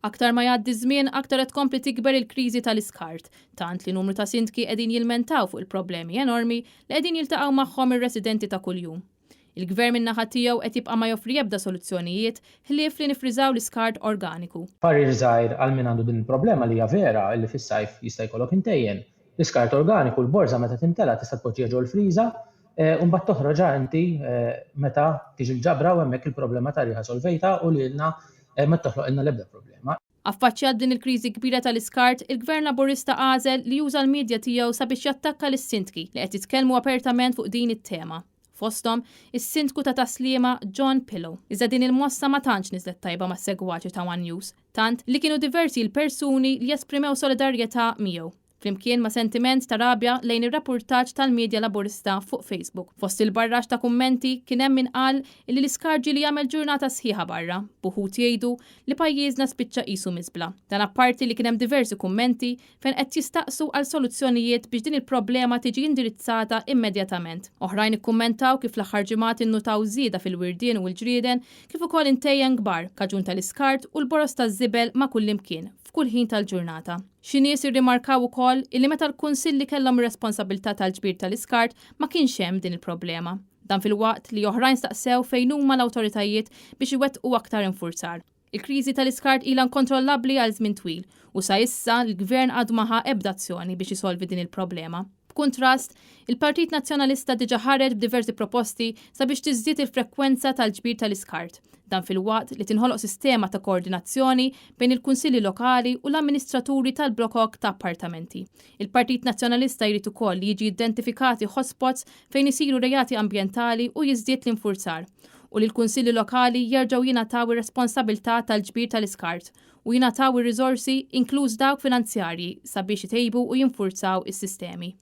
Aktar ma jgħaddi żmien, aktar qed tkompli tikber il-kriżi tal-iskart, tant li numru ta' sindki qegħdin jilmentaw fuq il-problemi enormi li qegħdin jiltaqgħu magħhom ir-residenti ta' kuljum. Il-Gvern min-naħa tiegħu qed jibqa' ma joffri ebda soluzzjonijiet ħlief li nifriżaw l-iskart organiku. Parir żgħir għal min għandu din il-problema li hija vera illi fis-sajf jista' jkollok intejjen. L-iskart organiku, l-borża meta timtela tista' tpoġġiha ġol-friża u mbagħad toħroġha inti meta tiġi l-ġabra u hemmhekk il-problema ta' riħa solvejtha u lilna ma toħloqilna l-ebda problema. Affaċċjat din il-kriżi kbira tal-iskart, il-Gvern Laburista għażel li juża l-midja tiegħu sabiex jattakka lis-sindki li qed jitkellmu apertament fuq din it-tema. Fosthom, is-Sindku ta' Tas-Sliema John Pillow. Iżda din il-mossa ma tantx niżlet tajba mas-segwaċi ta' one News, tant li kienu diversi l-persuni li esprimew solidarjetà miegħu, flimkien ma' sentiment ta' rabja lejn ir-rappurtaġġ tal-midja Laburista fuq Facebook. Fost il-barrax ta' kummenti kien hemm min qal li l-iskart ġieli jagħmel ġurnata sħiħa barra, b'uħud jgħidu li pajjiżna spiċċa qisu miżbla. Dan apparti li kien hemm diversi kummenti fejn qed jistaqsu għal soluzzjonijiet biex din il-problema tiġi indirizzata immedjatament. Oħrajn ikkummentaw kif l-aħħar ġimgħat innutaw żieda fil-wirdien u l-ġrieden kif ukoll intejjen kbar, kaġun tal-iskart u l-boroż taż-żibel ma' kullimkien, f'kull ħin tal-ġurnata. Xi nies irrimarkaw ukoll illi meta l-kunsilli kellhom ir-responsabilità tal-ġbir tal-iskart ma kienx hemm din il-problema. Dan filwaqt li oħrajn staqsew fejn huma l-awtoritajiet biex iwettqu aktar infurzar. Il-kriżi tal-iskart ilha inkontrollabbli għal żmien twil u sa issa l-Gvern għadu ma ħa ebda azzjoni biex isolvi din il-problema. B'kuntrast, il-Partit Nazzjonalista diġà ħareġ b'diversi proposti sabiex tiżdied il-frekwenza tal-ġbir tal-iskart. Dan filwaqt li tinħoloq sistema ta' koordinazzjoni bejn il-kunsilli lokali u l-amministraturi tal-blokok ta' appartamenti. Il-Partit Nazzjonalista jrid ukoll li jiġi identifikati hotspots fejn isiru reati ambjentali u jiżdied l-infurzar u li l-kunsilli lokali jerġgħu jingħataw ir-responsabilità tal-ġbir tal-iskart u jingħataw ir-riżorsi inkluż dawk finanzjarji sabiex itejbu u jinfurzaw is-sistemi.